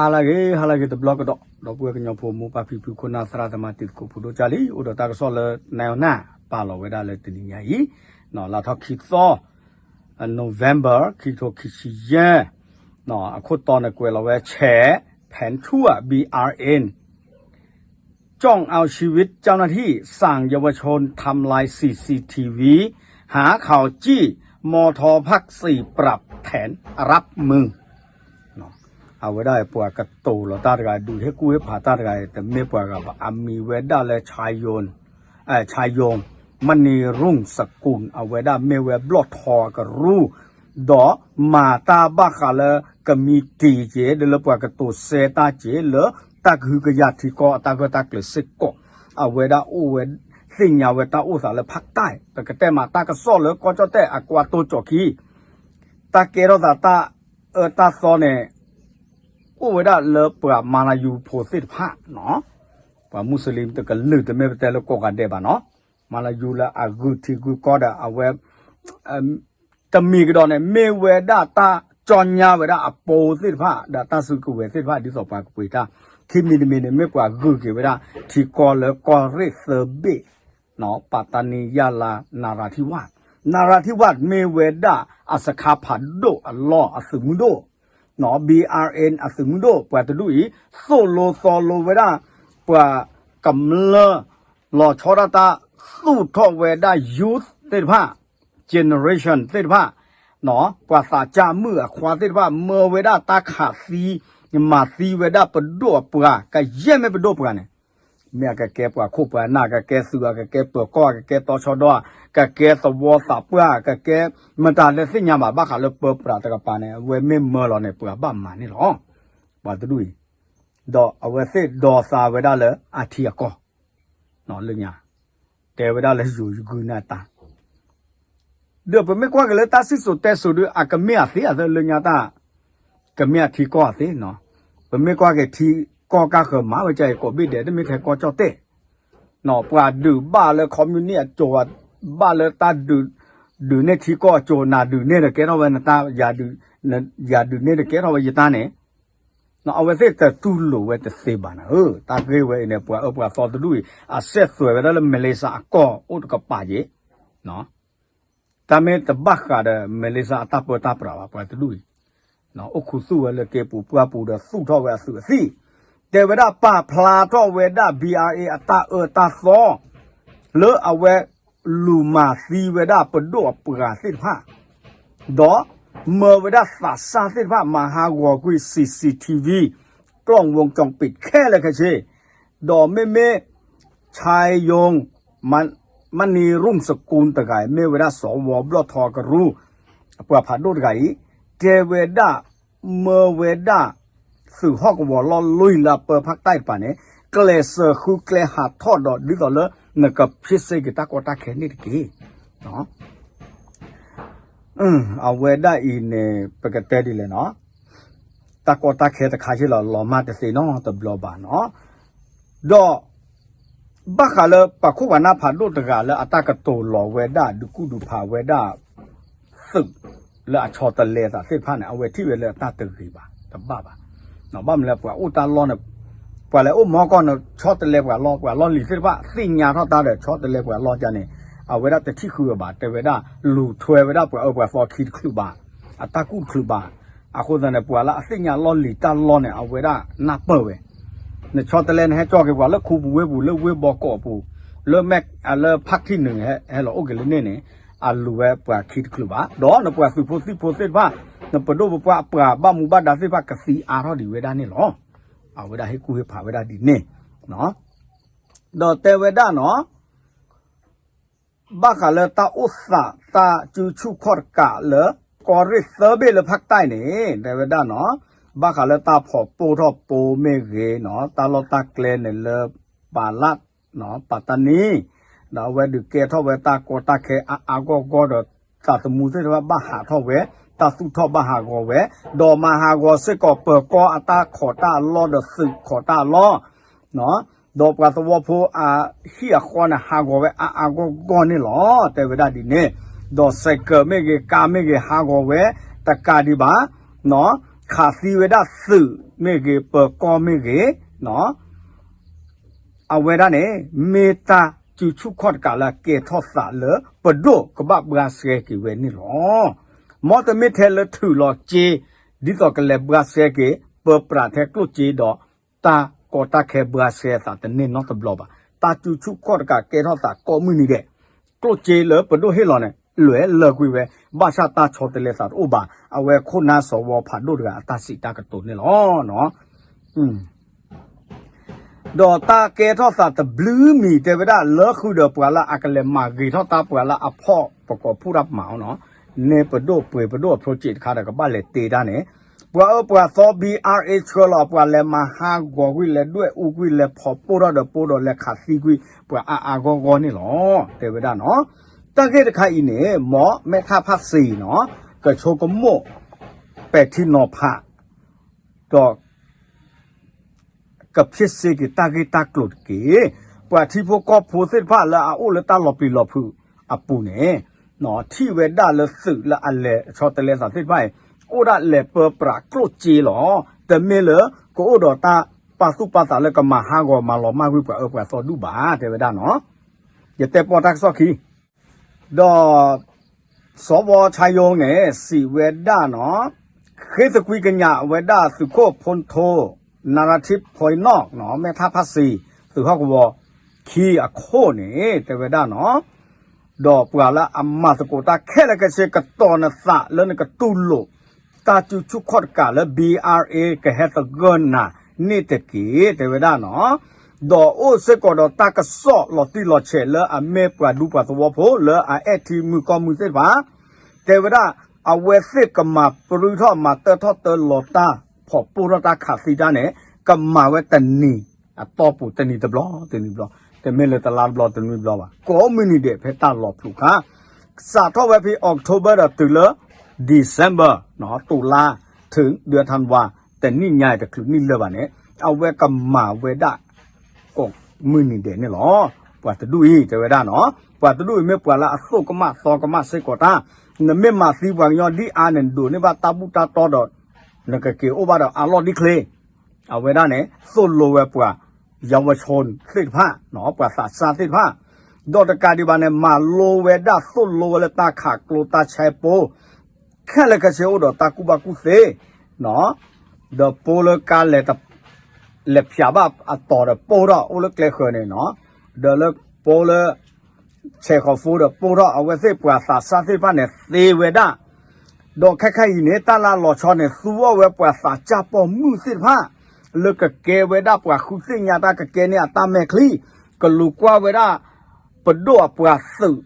ဟါလၢအဂ့ၤ ဟါလၢအဂ့ၤတဘျီကဒီး ဒီပုၢ်ဝဲၢ်ကညီဖိ မိၢ်ပၢ်ဖံဖု ခိၣ်နၢ်သရၣ်သမါ တံၤသကိးဖိဒိၣ်ကၢ်လံ အိၣ်ဒီးတၢ်ကစီၣ်လၢ နၢ်အီၣ်နၢ် ပာ်လီၤဝဲဒၣ်လၢတနံၤညါအံၤ လါထီၣ်ခံသီ November ခံကထိခံဆံယဲၢ် အခိၣ်တီန့ၣ်ကွဲးလီၤဝဲ แฉแผนชั่ว บีอาร์เอ็น จ้องเอาชีวิตเจ้าหน้าที่ สั่งเยาวชนทำลาย ซีซีทีวี หาข่าวจี้ มท ภาคสี่ ปรับแผนรับมือ အဝဲဒၣ်ပှၤကတိၤလီၤတၢ်တဂၤ ဒုးဟ့ၣ်ကူၣ်ဟ့ၣ်ဖးတၢ်တဂၤ တမ့ၢ်ပှၤဂၤဘၣ် အမံၤဝဲဒၣ်လၢ ชายยง ชายยง มณีรุ่งสกุล အဝဲဒၣ်မ့ၢ်ဝဲဘျီၣ်ထီအကရူၢ် ဒီးမၤတၢ်ဘၣ်ဃးလၢ ကမံးတံာ်က့ၤ ဒီးလၢပှၤကတိၤစဲတၢ်က့ၤ လၢတၢ်ကဟုကယာ်ထံကီၢ်အတၢ်ဂၢၢ်တၢ်ကျၢၤစ့ၢ်ကီး အဝဲဒၣ်အိၣ်ဝဲ သ့ၣ်ညါဝဲတၢ်အိၣ်သးလၢဖးတၢၢ် ပကတဲမးတၢ်ကစီၣ်လၢကီၢ်ကၠီၣ်တဲၣ်အကွၢ်တိၢ်ကၠီၣ်ခံ တၢ်ကဲထီၣ်သးတၢ်အၢတၢ်သီန့ၣ် အိၣ်ဝဲဒၣ်လၢပှၤမၤလၤယူၤဖိသ့ၣ်တဖၣ်နီၤ ပှၤမူစလ့ၣ်တကလုာ် တမ့ၢ်ပတဲလၢကိးဂၤဒဲးဘၣ်နီၤ မၤလၤယူၤလၢအဂုာ်ထံဂုာ်ကီၢ်ဒီး အဝဲ တမံၤကဒီးန့ၣ် မ့ၢ်ဝဲဒၣ်တၢ်ကၠီညါဝဲဒၣ်အပိသ့ၣ်တဖၣ် ဒီးတၢ်စုကဝဲၤသ့ၣ်တဖၣ် ဒ်သိးပှၤကပှ့ၤတၢ် ခံမံၤတမံၤန့ၣ် မ့ၢ်ပှၤဂုာ်က့ၤဝဲဒၣ် ထံကီၢ်လၢကီၢ်ရ့ၣ်သၢဘ့ၣ် ပၣ်တနံ ယၢ်လး နရၤထံဝၣ် နရၤထံဝၣ် မ့ၢ်ဝဲဒၣ်အစခါဖးဒိၣ်အလီၢ်အသုးမုၢ်ဒိၣ် ဘံၣ်အၣ်အၣ်အၣ် အသုးမုၢ်ဒိၣ် ပှၤတဒူၣ်အံၤ သိၣ်လိသီလိဝဲဒၣ် ပှၤကမျၢၢ် လီၤဆီဒၣ်တၢ် သူၣ်ထီၣ်ဝဲဒၣ် youth သ့ၣ်တဖၣ် generation သ့ၣ်တဖၣ် ပှၤသးစၢ်မုၣ်အခွါသ့ၣ်တဖၣ် မၢဝဲဒၣ်တၢ်ခးသံ မၤသံဝဲဒၣ်ပဒိၣ်အပှၤ ကယဲၢ်မ့ၢ်ပဒိၣ်ပှၤန့ၣ် မ့ၢ်အကကဲပှၤခိၣ်ပှၤနၢ် ကကဲသုး ကကဲပၢၤကီၢ် ကကဲတီဆှီဒီ ကကဲသဝီသးပှၢ် ကကဲမတၤလၢသ့ၣ်ညါဘၣ် ဘၣ်ဃးလၢပၢပြးတကပၤန့ၣ် အဝဲမ့ၢ်မၢလီၤန့ၣ် ပှၤဘၣ်မၤန့ၣ်လီၤ. ပှၤတဒူၣ်အံၤ ဒီးအဝဲသ့ၣ်ဒိးသးဝဲဒၣ်လၢအထံအကီၢ် လၢညါ တဲဝဲဒၣ်လၢယိၤယဂုၢ်နၢ်တၢ် ဒီးပမ့ၢ်ကွၢ်က့ၤလၢတၢ်စံၣ်စိၤတဲစိၤဒီး အကမ့ၢ်အသ့အသၢလၢညါတၢ် ကမ့ၢ်အထံကီၢ်အသ့နီၤ ပမ့ၢ်ကွၢ်က့ၤထံကီၢ်ကါဃၢၤမၤဝဲကါအံၤ ကိးဘ့ၣ်ဒဲး တမ့ၢ်ထဲကီၢ်ကၠီၣ်တဲၣ် ပှၤဒုးဘၣ်လၢ communist အစိၤ ဘၣ်လၢတၢ်ဒုး ဒုးန့ၢ်ထံကီၢ်အစိၤ နၤဒုးန့ၢ်ဒီးကဲထီၣ်ဝဲနတၢ် ယၤဒုးန့ၢ်ဒီးကဲထီၣ်ဝဲယတၢ်န့ၣ် အဝဲသ့ၣ်တတူၢ်လိာ်ဝဲတသ့ဘၣ်နၤဧၢ, တၢ်ဂ့ၢ်ဝဲအံၤန့ၣ် ပှၤအၢပှၤသီတဒူၣ်အံၤ အစဲးသွဲးဝဲဒၣ်လၢ Malaysia အကီၢ်အိၣ်တကပၤယဲၢ်, တၢ်မ့ၢ်တဘၣ်ဃးဒီး Malaysia အတၢ်ပၢတၢ်ပြးဘၣ် ပှၤတဒူၣ်အံၤ, အိၣ်ခူသူၣ်ဝဲလၢက့ၤပူၤပှၢ်ပူၤဒီးသူၣ်ထီၣ်ဝဲအသုးအသံၣ်, တဲဝဲဒၣ်ပာ်ဖျါထီၣ်ဝဲဒၣ် B R A အတၢ်အၢတၢ်သီ လၢအဝဲလူၤမၤသံဝဲဒၣ်ပဒိၣ်အပှၤသ့ၣ်တဖၣ် ဒီးမၢဝဲဒၣ်သးစၢ်သ့ၣ်တဖၣ် မၤဟးဂီၤကွံာ် C C T V ကီၢ်ဝီကၠီပံးခဲလၢာ်ခဲဆ့, ဒီးမ့မ့ၢ် ชายยง ม- มณีรุ่งสกุล တဂၤ မ့ၢ်ဝဲဒၣ် สว ဘျီၣ်ထီကရူၢ် အပှၤဖးဒိၣ်တဂၤအံၤ တဲဝဲဒၣ် မၢဝဲဒၣ် သုးဟီၣ်ကဝီၤလီၢ်လံၤလၢအပၢဖးတၢ်တပၤန့ၣ် ကျဲးစၢးဃုကျဲဟးထီၣ်ဒီး ဒ်သိးလၢနကဖံးစ့က့ၤတၢ်ကီတၢ်ခဲန့ၣ်တက့ၢ်. အဝဲဒၣ်အံၤန့ၣ် ပကတဲဒ်လဲၣ်နီၤ, တၢ်ကီတၢ်ခဲတခါဆ့လီၤ လီၤမၢ်တသ့နီတဘျီဘၣ်နီၤ, ဒီး ဘၣ်ဃးလၢပှၤခိၣ်ပှၤနၢ်ဖးဒိၣ်တဂၤလၢအတၢ်ကတိၤလီၤဝဲဒၣ် ဒုးကူၣ်ဒုးဖးဝဲဒၣ် သုး လၢအဆီတလဲသးသ့ၣ်တဖၣ်န့ၣ် အဝဲထံၣ်ဝဲလၢအတၢ်တဂ့ၤဘၣ် တဘၣ်ဘၣ်. ဘၣ်မနုၤလဲၣ် ပှၤအိၣ်တၢ်လီၢ်န့ၣ် ပှၤလဲၤအိၣ်မီကီၢ်န့ၣ် ဆီတလဲပှၤလီၢ် ပှၤလီၢ်လံၤသ့ၣ်တဖၣ် သ့ၣ်ညါထီၣ်တၢ်ဒီး ဆီတလဲပှၤလီၢ်ကန့ၣ် အဝဲဒၣ်တထံၣ်ဃုာ်ဘၣ် တဲဝဲဒၣ် လူၤထွဲဝဲဒၣ်ပှၤအၢပှၤသီခံတချုးဘၣ် အတၢ်ကူၣ်တချုးဘၣ်. အဃိသတးန့ၣ် ပှၤလၢအသ့ၣ်ညါလီၢ်လံၤတၢ်လီၢ်န့ၣ် အဝဲဒၣ်နၢ်ပၢၢ်ဝဲ နဆီတလဲနဟဲကၠီက့ၤပှၤလၢခူပူၤဝ့ၢ်ပူၤ လၢဝ့ၢ်ဘီကီးပူၤ လၢမဲၢ် လၢဖးထံၣ်နုာ်န့ၣ် ဟဲလီၤအိၣ်က့ၤလၢန့ၣ်န့ၣ် အလူၤဝဲပှၤခံတချုးဘၣ် ဒီးနပှၤသုးဖိသံၣ်ဖိသ့ၣ်တဖၣ် နပဒိၣ်ပပှၢ်အပှၤဘၣ်မူဘၣ်ဒါသ့ၣ်တဖၣ်ကသံအါထီၣ်ဒံးဝဲဒၣ်န့ၣ်လီၤ. အဝဲဒၣ်ဟ့ၣ်ကူၣ်ဟ့ၣ်ဖးဝဲဒၣ်ဒ်န့ၣ် ဒီးတဲဝဲဒၣ်နီၤ ဘၣ်ဃးလၢတၢ်အိၣ်သးတၢ်စုဆူၣ်ခီၣ်တကးလၢ ကီၢ်ရ့ၣ်သၢဘ့ၣ်လၢဖးတၢ်န့ၣ် တဲဝဲဒၣ်နီၤ ဘၣ်ဃးလၢတၢ်ဖီၣ်ပိၢ်ထီၣ်ပိမ့ၢ်ဂ့ၤနီၤ တၢ်လီၢ်တၢ်ကျဲန့ၣ်လၢ ပာ်လၢ် ပာ်တၢ်နံ ဒီးအဝဲဒုးကဲထီၣ်ဝဲတၢ်ကီတၢ်ခဲအါအါဂီၢ်ဂီၢ်ဒီး သးသမူသ့ၣ်တဖၣ်ဘၣ်ဟးထီၣ်ဝဲ တၢ်သူၣ်ထီၣ်ဘၣ်ဟးဂီၤဝဲ ဒီးမၤဟးဂီၤစ့ၢ်ကီးပၢၤကီၢ်အတၢ်ခိးတၢ်အလီၢ်ဒီးသုးခိးတၢ်အလီၢ် ဒီးပှၤသဝီဖိအဟံၣ်အဃီန့ၣ် ဟးဂီၤဝဲအါအါဂီၢ်ဂီၢ်န့ၣ်လီၤ. တဲဝဲဒၣ်ဒ်န့ၣ် ဒီးစဲးကၢးမ့ၢ်ဂ့ၤ ကါမ့ၢ်ဂ့ၤ ဟးဂီၤဝဲတကးဒံးဘၣ် ခးသံဝဲဒၣ်သုး မ့ၢ်ဂ့ၤ ပၢၤကီၢ်မ့ၢ်ဂ့ၤ အဝဲဒၣ်န့ၣ် မ့ၢ်တၢ်စုဆူၣ်ခီၣ်တကးလၢအကဲထီၣ်သးလၢ ပဒိၣ်ကဘၣ်ဘှါဆှဲက့ၤဝဲန့ၣ်လီၤ. မ်တမ့ၢ်ထဲလၢထုးလီၤစ့ ဒ်သိးကလဲၤဘှါဆှဲက့ၤ ပၢပြးထဲကျိၣ်စ့ဒီး တၢ်ကီတၢ်ခဲဘှါဆှဲအသးတန့ၢ်နီတဘျီဘၣ်. တၢ်စုဆူၣ်ခီၣ်တကးကဲထီၣ်သးကိးမုၢ်နံၤဒဲး ကျိၣ်စ့လၢပဒိၣ်ဟ့ၣ်လီၤန့ၣ် လဲၤလၢာ်ကွံာ်ဝဲ ဘၣ်ဆၣ်တၢ်ဆီတလဲသးတအိၣ်ဘၣ်. အဝဲခိၣ်နၢ်စီၤဝီဖးဒိၣ်တဂၤအတၢ်စံးတၢ်ကတိၤန့ၣ်လီၤ. ဒီးတၢ်ကဲထီၣ်သးတဘျုးမံၤ တဲဝဲဒၣ် လၢဃုာ်ဒီးပှၤလၢအကလဲၤမၤဂ့ၤထီၣ်တၢ် ပှၤလၢအဖီၣ်ပကိးဖှိၣ်တၢ်မၤအီၤနီၤ, န့ၢ်ပဒိၣ်ပှ့ၤပဒိၣ်အ project တခါဒီး ကဘၣ်လဲၤတ့တၢ်န့ၣ် ပှၤအၢပှၤသီ B R A ဆှၢလီၤ ပှၤလဲၤမၤဟးဂီၤကွံာ် လဲၤဒွဲၣ်အူကွံာ် လဲၤဖီၣ်ပိၢ်ထီၣ်ဒီးပိၢ်ဒီး လဲၤခးသံကွံာ် ပှၤအါအါဂီၢ်ဂီၢ်န့ၣ်လီၤ တဲဝဲဒၣ်နီၤ. တၢ်ဂ့ၢ်တခါအံၤန့ၣ် မ်မဲထးဖးစံၤနီၤ ကဆိကမိၣ် ပဲာ်ထံနီၤဖး ဒီး ကဖျ့စ့က့ၤတၢ်ဂ့ၢ်တၢ်ကျိၤတက့ၢ်. ပှၤထံဖိကီၢ်ဖိသ့ၣ်တဖၣ်လၢအအိၣ်လၢတၢ်လီၤပျံၤလီၤဖုးအပူၤန့ၣ် ထံၣ်ဝဲဒၣ်လၢသုးလၢအလဲၤဆီတလဲသးသ့ၣ်တဖၣ်အံၤ အိၣ်ဒၣ်လဲၤပၢပြးကျိၣ်စ့လီၤ. တမ့ၢ်လၢ ကအိၣ်ဒီးတၢ်ပာ်သူၣ်ပာ်သးလၢကမၤဟးဂီၤမၤလီၤမၢ်ကွံာ်ပှၤအၢပှၤသီဒူၣ်ဘၣ် တဲဝဲဒၣ်နီၤ. ယတဲပီၢ်တၢ်ကစီၣ်ခံ ဒီး စီၤဘီဆါယိန့ၣ် စံးဝဲဒၣ်နီၤ, ဃ့သကွံကညးဝဲဒၣ်သုးခိၣ်ဖိထိ နၣ်ရၣ်ထံဖိနီၣ် မဲထးဖးစံၤ သုးဟီၣ်ကဝီၤခံအခိၣ်န့ၣ် တဲဝဲဒၣ်နီၤ, ဒီးပှၤလၢအမၤသကိးတၢ်ခဲလၢာ်ခဲဆ့ ကတီၤနသးလၢနကတူၢ်လိာ် တၢ်စုဆူၣ်ခီၣ်တကးလၢ B R A ကဟဲသဂၢၢ်နၤန့ၣ်တက့ၢ် တဲဝဲဒၣ်နီၤ. ဒီးအိၣ်စ့ၢ်ကီးဒီးတၢ်ကစီၣ်လီၤတံၢ်လီၤဆဲးလၢအမ့ၢ်ပှၤဒူပှၤသဝီဖိလၢအအဲၣ်ထံမုၢ်ကီၢ်မုၢ်သ့ၣ်တဖၣ် တဲဝဲဒၣ် အဝဲသ့ၣ်ကမၤပြူထီၣ်မၤတၢထီၣ်တၢလီၤတၢ်ဖီၣ်ပိၢ်ထီၣ်တၢ်ခးသံတၢ်န့ၣ် ကမၤဝဲတနံၤအတီၢ်ပူၤ တနံၤတဘျီ တနံၤတဘျီ တမ့ၢ်လၢတလါတဘျီတနွံတဘျီဘၣ် ကိးမုၢ်နံၤဒဲးဖဲတၢ်လီၤဖျူးခါ စးထီၣ်ဝဲဖဲ October ဒီးတုၤလၢ December တုၤလါ ထုးဒၢထါနဝါ တနံၣ်ညါအံၤတချုးနံၣ်လၢာ်ဘၣ်န့ၣ် အဝဲကမၤဝဲဒၣ် ကိးမုၢ်နံၤဒဲးန့ၣ်လီၤ. ပှၤတဒူၣ်အံၤ တဲဝဲဒၣ်နီၤ ပှၤတဒူၣ်အံၤမ့ၢ်ပှၤလၢအသိၣ်ကမၣ်သီကမၣ်စ့ၢ်ကီးတၢ် နမ့ၢ်မၤသံပှၤကညီဒ်အါန့ၣ် နဒိးန့ၢ်ဘၣ်တၢ်ဘူၣ်တၢ်တီဒီး နကက့ၤအိၣ်ဘၣ်ဒီးအလီၢ်ဒ်ချ့ အဝဲဒၣ်န့ၣ် သိၣ်လိဝဲပှၤ ယဝဲဆိသ့ၣ်တဖၣ် ပှၤသးစၢ်သ့ၣ်တဖၣ် ဒီးတကးဒံးဘၣ်န့ၣ် မၤလိဝဲဒၣ်သိၣ်လိဝဲလၢတၢ်ခးကျိတၢ်ဆဲးပိ ခဲလၢာ်ခဲဆ့အိၣ်ဒီးတၢ်ကူၣ်ဘၣ်ကူၣ်သ့ ဒီးပိလၢကါလဲၤ လဲၤဖၠးဘၣ်အတီၤဒီးပိၢ်ထီၣ်အိၣ်လၢကျဲဃၢၤန့ၣ်နီၤ ဒီးလၢပိလၢ ဆဲးဃီၤဖိဒီးပိၢ်ထီၣ်အဝဲသ့ၣ်ပှၤသးစၢ်သ့ၣ်တဖၣ်န့ၣ်သ့ဝဲဒၣ် ဒီးခဲခါအံၤန့ၣ် တၢ်လၢအလီၤဆီန့ၣ် သူအီၣ်ဝဲပှၤသးစၢ်ပိာ်မုၣ်သ့ၣ်တဖၣ် လၢကကဲဝဲဒၣ်ပှၤဃုသ့ၣ်ညါတၢ်ကကဲန့ၢ်အတၢ်မဲာ်ချံ ကလူၤကွၢ်ဝဲဒၣ် ပဒိၣ်အပှၤသုး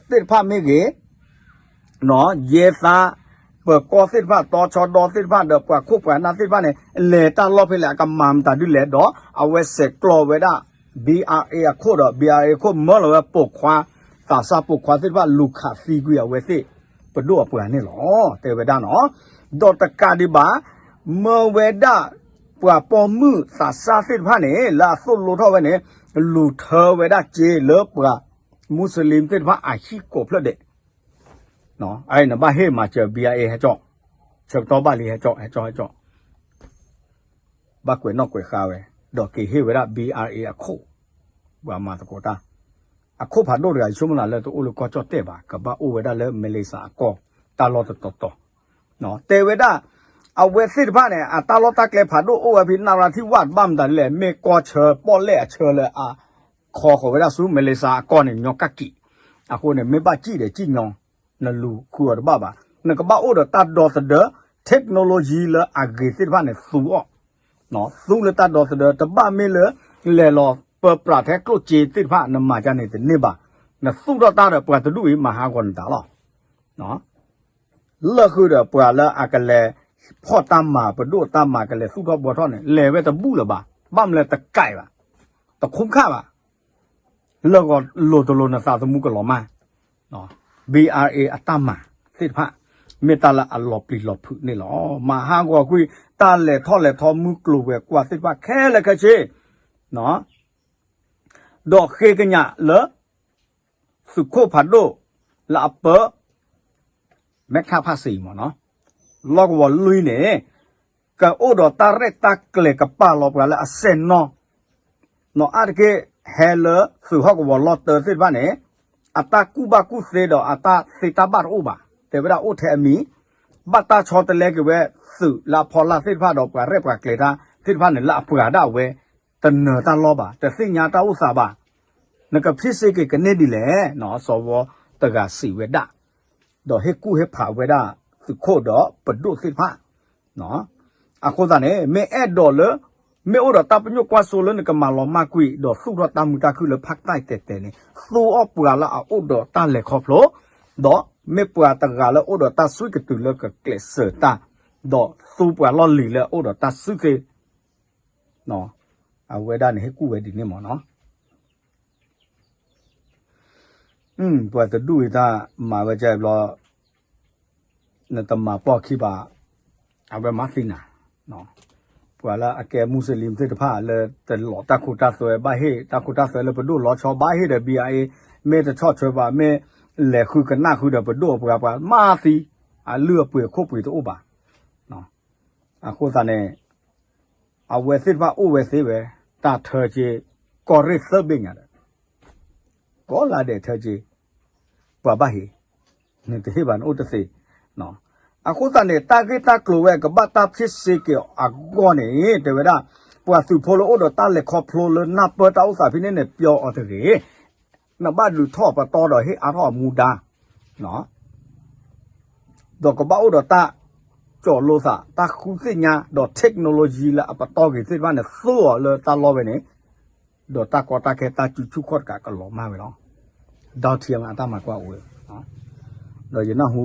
သ့ၣ်တဖၣ်မ့ၢ်ဂ့ၤ ယဲသး ပၢၤကီၢ်သ့ၣ်တဖၣ် တီဆီဒီသ့ၣ်တဖၣ် ဒီးပှၤခိၣ်ပှၤနၢ်သ့ၣ်တဖၣ်န့ၣ် လဲၤတၢ်လီၢ်ဖဲလဲၣ် အကမၤမတၤဒ်လဲၣ်ဒီး အဝဲဆဲးကျိးဝဲဒၣ် B R A အခိၣ်ဒီး B R A အခိၣ်မၢလီၤဝဲပိာ်ခွါ သးစၢ်ပိာ်ခွါသ့ၣ်တဖၣ်လူၤခးသံကွံာ်အဝဲသ့ၣ် ပဒိၣ်အပှၤန့ၣ်လီၤ တဲဝဲဒၣ်နီၤ ဒီးတကးဒံးဘၣ် မၢဝဲဒၣ် ပှၤပိာ်မုၣ်သးစၢ်သ့ၣ်တဖၣ်န့ၣ် လၢအသိၣ်လိထီၣ်ဝဲန့ၣ် လူၤထၢဝဲဒၣ်စ့လၢပှၤ မူစလ့ၣ်သ့ၣ်တဖၣ်အဟံၣ်ကိးဖျၢၣ်ဒဲး အအံၤနဘၣ်ဟ့ၣ်မၤစၢၤ B R A ဟဲကၠီၣ် ဆၢကတီၢ်ဘၣ်လံဟဲကၠီၣ် ဟဲကၠီၣ် ဟဲကၠီၣ် ဘၣ်ကွဲးနီၣ်ကွဲးဃါဝဲ ဒီးက့ၤဟ့ၣ်ဝဲဒၣ် B R A အခိၣ် ပှၤမၤသကိးတၢ် အခိၣ်ဖးဒိၣ်တဂၤ ယဆိကမိၣ်သးလၢတအိၣ်လၢကီၢ်ကၠီၣ်တဲၣ်ဘၣ် ကဘၣ်အိၣ်ဝဲဒၣ်လၢ Malaysia အကီၢ် တၢ်လီၢ်တတီၤတီၤ တဲဝဲဒၣ် အဝဲသ့ၣ်တဖၣ်န့ၣ် အတၢ်လီၢ်တၢ်ကျဲဖးဒိၣ်အိၣ်ဝဲဖဲ နရၢထံဝၣ် ဘၣ်မတၤဒ်လဲၣ် မ့ၢ်ကီၢ်ဆၢပီၣ်လဲၣ်အဆၢလၢအ ခိးဃီၤဝဲဒၣ်ဆူ Malaysia အကီၢ်န့ၣ် ညီကၣ်ကံး အဃိန့ၣ် မ့ၢ်ဘၣ်စံၣ်ဒီးစံၣ်ညီ နလူၤဃုအီၤတဘၣ်ဘၣ် နကဘၣ်အိၣ်ဒီးတၢ်ဒီသဒၢ technology လၢအဂ့ၤသ့ၣ်တဖၣ်န့ၣ် သူအီၤ သူလၢတၢ်ဒီသဒၢ တဘၣ်မ့ၢ်လၢ လဲၤလီၤပၢပြးထဲကျိၣ်စ့သ့ၣ်တဖၣ် နမၤဒ်န့ၣ်တန့ၢ်ဘၣ် နသူၣ်ထီၣ်တၢ်ဒီးပှၤတဒူၣ်အံၤမၤဟးဂီၤနတၢ်လီၤ လၢဃုာ်ဒီးပှၤလၢအကလဲၤ ဖီၣ်တၢ်မၤ ပဒိၣ်တၢ်မၤကလဲၤသူၣ်ထီၣ်ဘှီထီၣ်န့ၣ် လဲၤဝဲတဘူၣ်လၢၤဘၣ် ဘၣ်မနုၤလဲၣ်တကဲဘၣ် တခူၣ်ခါဘၣ် လၢဂီၤလိၤတလိၤနသးသမူကလီၤမၢ် B R A အတၢ်မၤသ့ၣ်တဖၣ် မ့ၢ်တၢ်လၢအလီၤပျံၤလီၤဖုးန့ၣ်လီၤ. မၤဟးဂီၤကွံာ် တၢ်လဲၤထီၣ်လဲၤထီမုၢ်ကျိၤဝဲၤကွာ်သ့ၣ်တဖၣ်ခဲလၢာ်ခဲဆ့ ဒီးဃ့ကညးလၢ သုးခိၣ်ဖးဒိၣ် လၢအပၢ မဲထးဖးစံၤမ့ၢ်နီၤ လီၢ်ကဝီၤလွံၢ်န့ၣ် ကအိၣ်ဒီးတၢ်ရဲၣ်တၢ်ကျဲၤကပာ်လီၤပှၤလၢအစဲၣ်နီၣ်, နီၢ်အါတက့ၢ် ဟဲလၢသုးဟီၣ်ကဝီၤလီၢ်တၢသ့ၣ်တဖၣ်န့ၣ် အတၢ်ကူၣ်ဘၣ်ကူၣ်သ့ဒီးအတၢ်သ့တၢ်ဘၣ်တအိၣ်ဘၣ်, တဲဝဲဒၣ်အိၣ်ထဲအမံၤ, ဘၣ်တၢ်ဆီတလဲက့ၤဝဲသုးလၢအဖီလာ်သ့ၣ်တဖၣ်ဒီးပှၤရဲၣ်ပှၤကျဲၤတၢ်သ့ၣ်တဖၣ်န့ၣ် လၢအပှၤဒၣ်ဝဲ တနၢၤတၢ်လီၢ်ဘၣ်, တသ့ၣ်ညါတၢ်အိၣ်သးဘၣ်, နကဖံးစ့က့ၤကန့ၢ်ဒ်လဲၣ်, စီၤဝီတဂၤစံးဝဲဒၣ်, ဒီးဟ့ၣ်ကူၣ်ဟ့ၣ်ဖးဝဲဒၣ်သုးခိၣ်ဒီးပဒိၣ်သ့ၣ်တဖၣ် အဃိသတးန့ၣ် မ့ၢ်အဲၣ်ဒိးလၢ မ့ၢ်အိၣ်ဒီးတၢ်ပညိၣ်ကွၢ်စိလၢနကမၤလီၤမၢ်ကွံာ် ဒီးသူၣ်ထီၣ်တၢ်မုာ်တၢ်ခုၣ်လၢဖးတၢ်တဲာ်တဲာ်န့ၣ် သူအီၣ်ပှၤလၢအအိၣ်ဒီးတၢ်လဲၤခီဖျိ, ဒီးမ့ၢ်ပှၤတဂၤလၢအိၣ်ဒီးတၢ်စုကတုၤလၢကကျဲးစၢးတၢ်, ဒီးသူပှၤလီၢ်လံၤလၢအအိၣ်ဒီးတၢ်စုသ့, အဝဲဒၣ်န့ၣ်ဟ့ၣ်ကူၣ်ဝဲဒ်န့ၣ်မ့ၢ်နီၤ. ပှၤတဒူၣ်အံၤတၢ်မၤဝဲကအံၤဘျီ နတမၤပိာ်ခံဘၣ်, အဝဲမၤသံနၤ, ပှၤလၢအကဲမူစလံသ့ၣ်တဖၣ်လၢတလီၤတၢ်ခိတၢ်သွဲ ဘၣ်ဟ့ၣ်တၢ်ခိတၢ်သွဲလၢပဒိၣ်လီၤဆီ ဘၣ်ဟ့ၣ်ဒီး ဘံအါအ့, မ့ၢ်တဆီၣ်ထွဲဘၣ် မ့ၢ်လဲၤဃုကနၣ်ဃုဒီးပဒိၣ်အပှၤပှၤ မၤသံ, အလုၢ်အပှ့ၤအခိၣ်ပှ့ၤတအိၣ်ဘၣ်. အဃိသတးန့ၣ် အဝဲသ့ၣ်တဖၣ်အိၣ်ဝဲသ့ဝဲ, တၢ်ထၢက့ၤ ကီၢ်ရ့ၣ်သၢဘ့ၣ်ညါဒီး ကီၢ်လါဒဲးထၢက့ၤ ပှၤဘၣ်ဟ့ၣ်, နတဟ့ၣ်ဘၣ်နအိၣ်တသ့. အဃိသတးန့ၣ် တၢ်ဂ့ၢ်တၢ်ကျိၤဝဲကဘၣ်တၢ်ဖံးစ့က့ၤအဂီၢ်န့ၣ် တဲဝဲဒၣ် ပှၤသုးဖိလၢအိၣ်ဒီးတၢ်လဲၤခီဖျိလၢနၢ်ပၢၢ်တၢ်အိၣ်သးဖဲန့ၣ်န့ၣ် ပျီအီၤတဂ့ၤ, နဘၣ်ဒုးထီၣ်ပတီၢ်ဒီးဟ့ၣ်အါထီၣ်အမူဒါ ဒီးကဘၣ်အိၣ်ဒီးတၢ်ကၠီၤလိသး တၢ်ဃုသ့ၣ်ညါ ဒီး technology လၢအပတီၢ်ဂ့ၤသ့ၣ်တဖၣ်န့ၣ် သူအီၤလၢတၢ်လီၢ်ဝဲန့ၣ်, ဒီးတၢ်ကီတၢ်ခဲတၢ်စုဆူၣ်ခီၣ်တကးကလီၤမၢ်ဝဲလီၤ. ဒီထံအတၢ်မၤကွၢ်အိၣ်ဝဲ, ဒီးယနၢ်ဟူ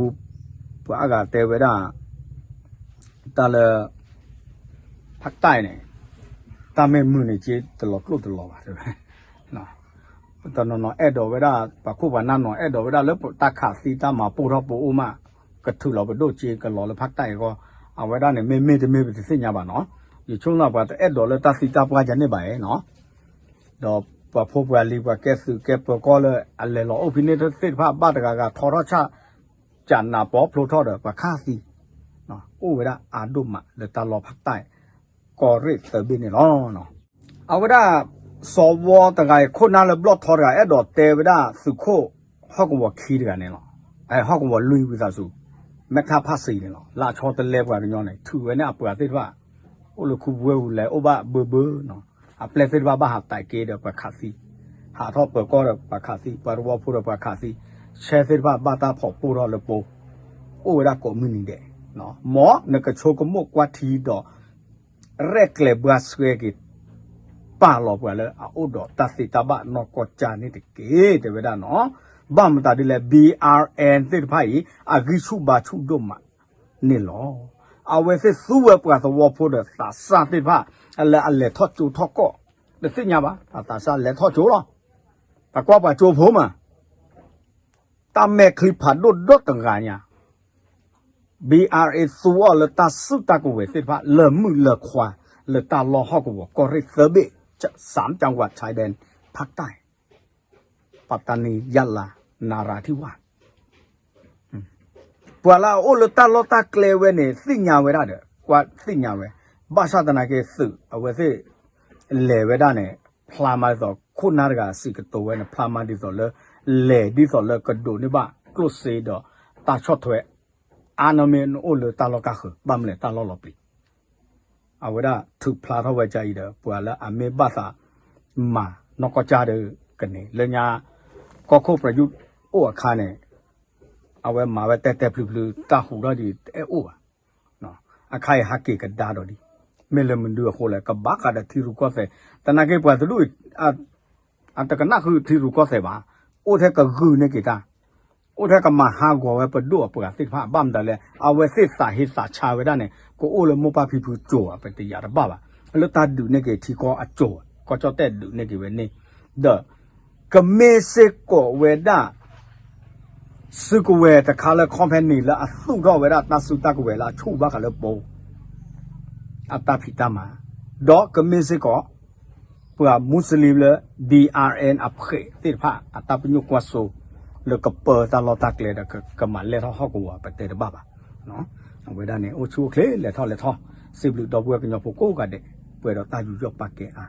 ပှၤအါဂၤတဲဝဲဒၣ် တၢ်လၢ ဖးတၢ်န့ၣ် တၢ်မ့ၢ်မုာ်န့ၣ်က့တလီၤကျိၣ်တလီၤဘၣ် တဲဝဲ တနီၤနီၤအဲၣ်ဒိးဝဲဒၣ် ပှၤခိၣ်ပှၤနၢ်နီၤအဲၣ်ဒိးဝဲဒၣ်လၢတၢ်ခးသံတၢ်မၤပိၢ်ထီၣ်ပိအိၣ်မး, ကထုးလီၤပဒိၣ်က့ကလီၤလၢဖးတၢ်အံၤအဂီၢ်, အဝဲဒၣ်န့ၣ် မ့မ့ၢ်တမ့ၢ်ပတသ့ၣ်ညါဘၣ်နီၤ, ယဆိကမိၣ်ပှၤတအဲၣ်ဒိးလၢတၢ်သံတၢ်ပှၢ်ယၤန့ၣ်ဘၣ်နီၤ, ဒီးပှၤဖိပှၤလံၤပှၤကဲသုးကဲပၢၤကီၢ်လၢအလဲၤလီၤအိၣ်ဖဲန့ၣ်သ့ၣ်တဖၣ်ဘၣ်တဂၤဂၤထီထီၣ်ဆၣ်, ကနးပီဖျိထီၣ်ဒီးပှၤခးသံ, အိၣ်ဝဲဒၣ်အါဒိၣ်မးလၢတၢ်လီၢ်ဖးတၢ် ကီၢ်ရ့ၣ်သၢဘ့ၣ်န့ၣ်လီၤ. အဝဲဒၣ် စီၤဝီတဂၤအံၤ ခိၣ်နၢ်လၢဘျီၣ်ထီတဂၤ အဲၣ်ဒိးတဲဝဲဒၣ်သုးခိၣ်ဟီၣ်ကဝီၤခံတဂၤန့ၣ်လီၤ. ဟီၣ်ကဝီၤလွံၢ်ဝံသးစူၤ မဲထၣ်ဖၣ်စံၤန့ၣ်လီၤ. လၢအဆီတလဲပှၤကညီန့ၣ် ထုးဝဲန့ၢ်အပှၤသ့ၣ်တဖၣ် အိၣ်လၢခူပဝဲပူၤလဲၤအိၣ်ဘၣ်ဘၢဘၢနီၤ. အပျဲၢ်သ့ၣ်တဖၣ်ဘၣ်ဟးတၢ်က့ဒီးပှၤခးသံ, ဟးထီၣ်ပၢၤကီၢ်ဒီးပှၤခးသံ, ဆဲသ့ၣ်တဖၣ်ဘၣ်တၢ်ဖီၣ်ပိၢ်ထီၣ်လၢပူၤ, အိၣ်ဝဲဒၣ်ကိးမုၢ်နံၤဒဲး, မ်နကဆိကမိၣ်ကွၢ်ထံဒီး ရဲၣ်ကျဲၤဘှါဆှဲက့ၤ ပာ်လီၤပှၤလၢအအိၣ်ဒီးတၢ်သ့တၢ်ဘၣ်နီၢ်ကီၢ်ကၢ်န့ၣ်တက့ၢ် တဲဝဲဒၣ်နီၤ. ဘၣ်မတၤဒ်လဲၣ် ဘံၣ်အါအ့ၣ် သ့ၣ်တဖၣ်အံၤ အဂံၢ်ဆူၣ်ဘါဆူၣ်ဒိၣ်မးန့ၣ်လီၤ. အဝဲသ့ၣ်သူဝဲပှၤသဝီဖိဒီးသးစၢ်သ့ၣ်တဖၣ် လၢအလဲၤထီၣ်ကၠိထီၣ်ကီၢ် တသ့ၣ်ညါဘၣ် အသးစၢ်လဲၤထီၣ်ကၠိလီၤ. ပကွၢ်ပှၤကၠိဖိမး တၢ်မဲာ်ချံဖးဒိၣ်ဒီတဂၤညါ ဘံၣ်အါအ့ၣ် သူအီၤလၢတၢ်စုတၢ်ကဝဲၤသ့ၣ်တဖၣ် လၢမုၢ်လၢခွါ လၢတၢ်လီၢ်ဟီၣ်ကဝီၤကီၢ်ရ့ၣ်သၢဘ့ၣ် စၢမ်ကၠၣ်ဝး ခၠဲဒဲၣ် ဖးတၢ် ပတနံ ယလး နရၤထံဝါ ပှၤလၢအအိၣ်လၢတၢ်လီၢ်တၢ်ကျဲဝဲန့ၣ် သ့ၣ်ညါဝဲဒၣ်ဒီး ကွၢ်သ့ၣ်ညါဝဲ, ဘၣ်ဆၣ်သနာ်က့သုးအဝဲသ့ၣ် လဲၤဝဲဒၣ်န့ၣ် ဖျါမးဒ်သိး ခိၣ်နၢ်တဂၤစံးကတိၤဝဲန့ၣ် ဖျါမးဒ်သိးလၢ လဲၤဒ်သိးလၢကဒိးန့ၢ်ဘၣ်ကျိၣ်စ့ဒီး တၢ်ဆီၣ်ထွဲ အါန့ၢ်မ့ၢ်နအိၣ်လၢတၢ်လီၢ်ကၢ်ဃၢၤ ဘၣ်မနုၤလဲၣ်တၢ်လီၢ်လီၤပျံၤ အဝဲဒၣ်ထုးဖျါထီၣ်ဝဲကအံၤဒီး ပှၤလၢအမ့ၢ်ဘၣ်သးမၤနီၢ်ကီၢ်ကၢ်ဒီးကန့ၣ် လၢညါ ကီၢ်ခိၣ်ပြယူၣ်အိၣ်အခါန့ၣ် အဝဲမၤဝဲတဲတဲဖျုဖျု တၢ်ဟူးထီၣ်ဒ်တအဲၣ်အိၣ်ဘၣ်. အခါအံၤဟးက့ၤကဒါဒီးဒ် မ့ၢ်လၢမနုၤအဃိလဲၣ် ကဘၣ်ဃးဒီးထံရူၢ်ကီၢ်သဲး သနာ်က့ပှၤတဒူၣ် အတကနၣ်ဃုထံရူၢ်ကီၢ်သဲးဘၣ်, အိၣ်ထဲကဂုာ်န့ၢ်က့ၤတၢ်, အိၣ်ထဲကမၤဟးဂီၤဝဲပဒိၣ်အပှၤသ့ၣ်တဖၣ် ဘၣ်မတၤလဲၣ် အဝဲသ့ၣ်သးဟ့သးဆါဝဲဒၣ်န့ၣ် ကအိၣ်လၢမိၢ်ပၢ်ဖံဖုကၠိၤ ပတယာ်တဘၣ်ဘၣ်, လၢတၢ်ဒုးန့ၢ်က့ၤထံကီၢ်အကၠိၤ ကီၢ်ကၠီၣ်တဲၣ်ဒုးန့ၢ်က့ၤဝဲန့ၣ်, ဒီး ကမ့ၢ်စ့ၢ်ကီးဝဲဒၣ် စုကဝဲၤတခါလၢ company လၢအသူၣ်ထီၣ်ဝဲဒၣ်တၢ်စုတၢ်ကဝဲၤလၢအဆူၣ်ဘၣ်ဃးလၢပူၤ အတၢ်ဖံးတၢ်မၤ, ဒီးကမ့ၢ်စ့ၢ်ကီး ပှၤမူစလံလၢ ဘံၣ်အါအ့ၣ် အဖှဲးသ့ၣ်တဖၣ် အတၢ်ပညိၣ်ကွၢ်စိ လၢကပၢတၢ်လီၢ်တၢ်ကျဲဒီးကမၤလဲၢ်ထီၣ်ဟီၣ်ကဝီၤပတဲတဘၣ်ဘၣ်. အဝဲဒၣ်န့ၣ် အိၣ်ဆူၣ်အိၣ်ချ့လဲၤထီၣ်လဲၤထီၣ် စံးဘျုးဒီပုၢ်ဝဲၢ်ကညီဖိကိးဂၤဒဲး ပှဲၤဒီးတၢ်ယူးယီၣ်ပာ်ကဲအါ.